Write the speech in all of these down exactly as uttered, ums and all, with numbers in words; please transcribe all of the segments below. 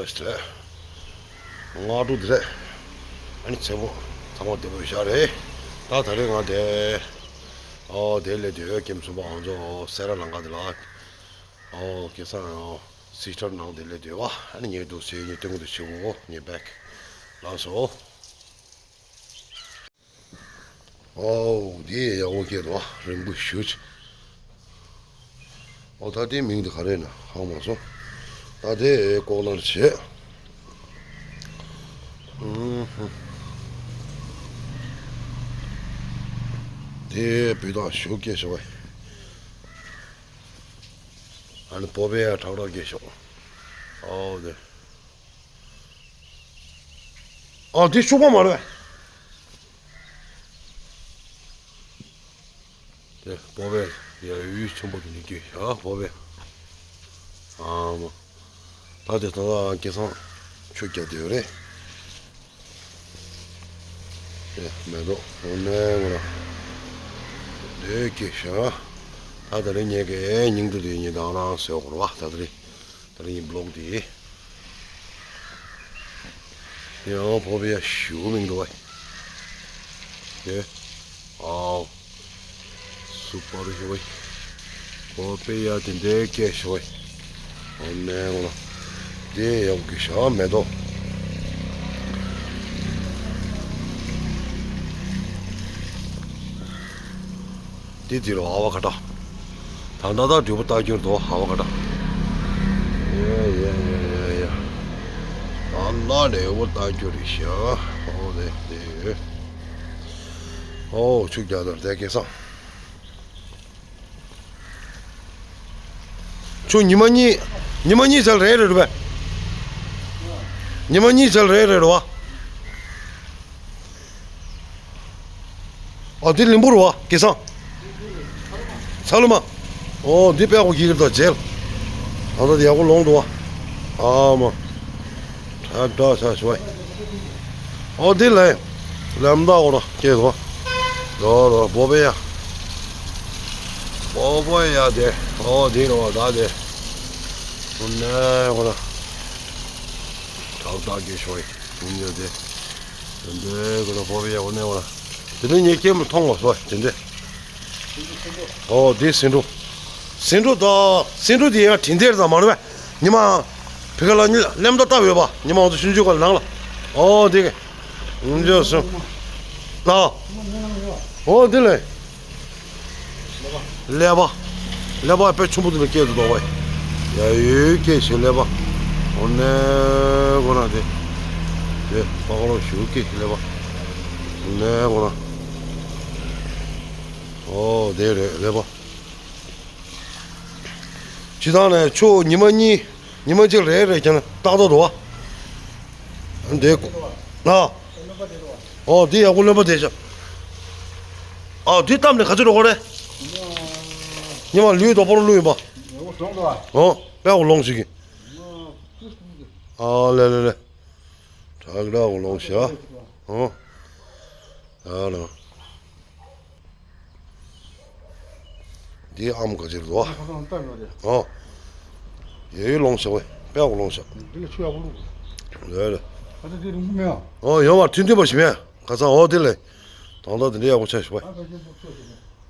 རེད། སྔ་དྲོ་འདི་རེད། ཨ་ནི་ཚེ་བོ་ཚང་མ་བདེ་པོ་ཡོད་ཤག་རེད། ད་ད་རེས་ང་དེ། ཨོ་དེ་སླེབས་དུས་ཀེམ་སུ་པ་ང་ཚོ་སེ་ར་ལང་ཀ་དེ་ལ། ཨོ་སྐལ་བཟང་ཨོ་སི་སི་ཊར་ནང་དེ་སླེབས་དུས་བ་ཨ་ནི་ངས་འདུག་ཟེར་ངས་སྟོན་གི་འདུག་ཞུ་གོ་ངས་བེག་ལགས་སོ། ཨོ་དེ་ཡག་པོ་སྐྱེས་འདུག་ཨ་རིང་པོ་ཞུ་ཅི། ཨོ་ད་དེའི་མིང་དེ་ག་རེ་ན་ཧང་མ་སོང་། ད་དེ་ལྐོག་ནར་བྱེད། ཨུམ་ཧུ། དེ་བུད་དང་ཞུ་སྐད་ཤོག་བས། ཨ་ནི་བོ་བས་ཡ་ཁྲག་ཁྲག་སྐད་ཤོག་ཨོ་དེ། ཨོ་དེ་ཤུག་པ་མ་རེད། དེ་བོ་བས་ཡ་ཡུལ་ཆེན་པོ་དེ་ནི་སྐད་ཤོག་བོ་བས། ཨ་མ། ད་དེ་ད་ལྟ་སྐལ་བཟང་ཆུ་རྒྱག་བསྡད་ཡོད་རེད། དེ་མེ་ཏོག་འོ་ནས་ངོ་ལ། དེ་སྐད་ཤོག་ད་ད་རེས་ངས་ཀྱི་སྙིང་དུ་དེ་ཉིན་དང་རང་ཟེར་བ་གོ་ར་བ་ད་ད་རེས། ད་རེས་ངའི་བི་ལོག་དེ། དེ་ཡང་བོ་བས་ཡ་ཞུ་མིང་འདུག་བ། དེ། ཨའོ། སུ་པར་ཞུ་བ། བོ་བས་ཡ་དེ་འདྲའི་སྐད་ཞུ་བ། འོ་ནས་ངོ་ལ། དེ་ཡག་གི་ཤ་མེ་ཏོག་དེ་དེ་རུ་ཨ་བ་ཀ་ཏོ། ད་ལྟ་ད་འབྲས་བུ་བཏགས་རྒྱུར་དོ་ཧ་བ་ཀ་ཏོ། ཡ་ཡ་ཡ་ཡ་ཡ། ད་ལྟ་འབྲས་བུ་བཏགས་རྒྱུ་རེད་ཤག་ཨོ་དེ་དེ་ཡོད། ཨོ་ཆུ་རྒྱག་དོར་དེ་སྐལ་བཟང་། ཁྱོད་ཉི་མ་གཉིས། ཉི་མ་གཉིས་ཚར་རེད་རེད་རེད་པས། ཉི་མ་གཉིས་ཚར་རེད་རེད་རེད་བ། ཨ་འདི་ལིང་པོ་རེད་བ་སྐལ་བཟང་། ཚ་ལུ་མ། ཨོ་འདི་དཔེ་ཡག་པོ་གྱིས་རེད་ད་མཇལ། ཨ་ད་འདི་ཡག་པོ་ལོང་འདུག་བ། ཨ་མ། ཁྲ་ཁྲ་ཆ་ཞུ་བ། ཨོ་འདི་ལས། ལམ་བདག་འོ་ར་སྐྱེས་སོ། རོ་རོ་བོ་བེ་ཡ། བོ་བེ་ཡ་དེ་ཨོ་དེ་རོ་ད་དེ། འོ་ནས་འོ་ར། ཁྲག་བདག་གི་ཤོ་ཡི་འོ་ཉོ་དེ། དེ་འདྲའི་འོ་ར་བོ་བེ་ཡ་འོ་ནས་འོ་ར། དེ་ནས་ངས་སྐྱེས་མ་མཐོང་བ་སོ་དེ་འདྲའི། ཨོ་དེ་སེང་འབྲུ། སེང་འབྲུ་དང་སེང་འབྲུ་དེ་ཡང་དྲིན་དེར་དང་མ་རེད་པས། ཉི་མ། བི་ཁ་ལ་ཉི་ལེམ་ད་ལྟ་བས་པ་ཉི་མ་འོ་ཚོ་ཤུན་ཆུ་ག་ལ་ནང་ལ། ཨོ་དེ་ག་ཉིན་ཆོག་སོང་། ཨ། ཨོ་དེ་ལས། ཀླད་པ། ཀླད་པ་དཔེ་ཆུང་པོ་དེ་ལ་སྐྱེས་འདུག་དོགས་པ། ཡ་ཡོད་སྐྱེས་ཞེས་ཀླད་པ། འོ་ནས་གོ་ན་དེ། དེ་པ་ཀ་ལོ་ཞུ་སྐྱེས་ཀླད་པ། འོ་ནས་གོ་ན། ཨོ་དེ་རེད་ཀླད་པ། ཇི་ལྟར་ནས་ཁྱོད་ཉི་མ་གཉིས་ཉི་མ་གཅིག་རེ་རེ་བྱས་ན་ཏག་ཏག་འདུག་བ། འདི་ན། ཨོ་འདི་ཡག་པོ་རློན་པ་བསྡད་ཤག་ཨོ་འདི་བཏབ་ནས་ག་ཚོད་འགྲོ་གི་རེད། ཉི་མ་ལུས་དོ་པོ་རུ་ལུས་ཡིན་པ། ཨོ་དཔེ་ཡག་པོ་ལོངས་ཤིག་གི་ཨོ་ལེ་ལེ་ལེ། དྲག་དྲག་པོ་ལོངས་ཤག་ཨོ། ཨ་ལ། འདི་ཨམ་ག་ཅིག་རེད་བ། ཨོ། ཡོད་ཡོད་ལོངས་ཤག་བས་དཔེ་ཡག་པོ་ལོངས་ཤག་འདི་ལ་ཆུ་ཡག་པོ་བླུགས། རེད་རེད། ཨ་ད་འདི་རིང་པོ་མེད་ཨ། ཨོ་ཡོད་མ་ཐུན་ཐུན་པ་ཞིག་མེད་ག་ཚང་ཨོ་དེ་ལས། དང་ད་དེ་འདྲ་ཡག་པོ་ཆགས་ཤག་བས།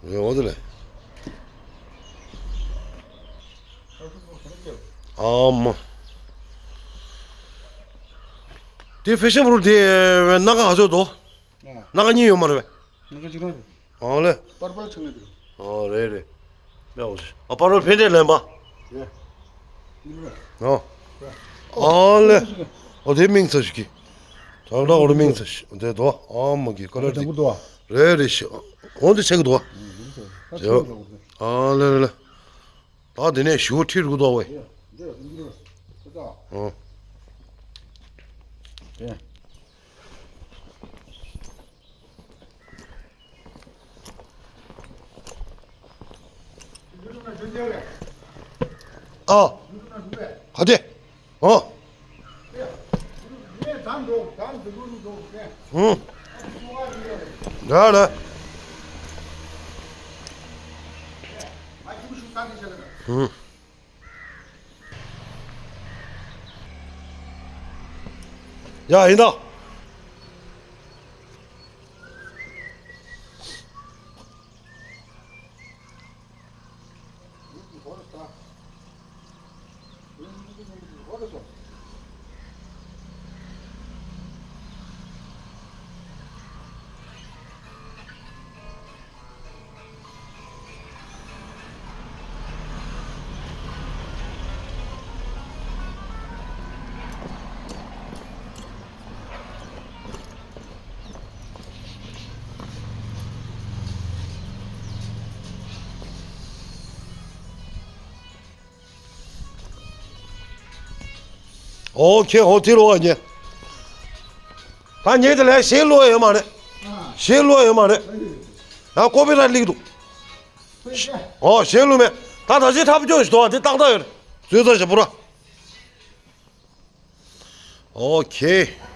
རེད་ཨོ་དེ་ལས། ཨ་མ། དེ་ཕེ་ཤན་པོ་རུ་དེ་སྣ་ཁ་ག་ཚོད་དོ། སྣ་ཁ་གཉིས་ཡོད་མ་རེད་བས། སྣ་ཁ་གཅིག་རང་རེད། ཨོ་ལེ། པར་པར་ཆགས་ནས་འདུག་ཨོ་རེད་རེད། ཨོ་ཨ་པར་པར་ཕན་འབྲས་ལེན་པ། རེད། འདི་རེད། ཨོ། ཨོ་ལེ། ཨོ་དེ་མིང་ཚ་ཞིག་གི་ད་ད་འོ་རེ་མིང་ཚ་ཞིག་དེ་དོ་ཨ་མ་གི་ཀ་ལར་དེ། རེད་རེད་ཤི། འོ་འདི་ཆེ་གི་དོ། ཨོ་ལེ་ལེ་ལེ། ད་དེ་ནས་ཞུ་ཁྲིད་རུ་དོ་བས། ཨོ། ཨ། ག་དེ། ཨོ། ཧུམ། ར་ར། ཧུམ། ཡ་ཡིན་ད། ཨོ་ཁེ། ཨོ་དེ་ལོ་བ་ཉེ། ད་ཉེ་དེ་ལས་གཞས་ལོ་ཡོད་མ་རེད། གཞས་ལོ་ཡོད་མ་རེད། ད་ཀོ་པི་ར་ལིག་འདུག་ཨོ་གཞས་ལོ་མེད། ད་ད་ཅི་ཐབས་སྐྱོ་ཞིག་འདུག་ཨ་དེ་ཏག་ཏག་ཡོད་རེད། བཟོས་ཚར་ཞིག་པུ་ར། ཨོ་ཁེ།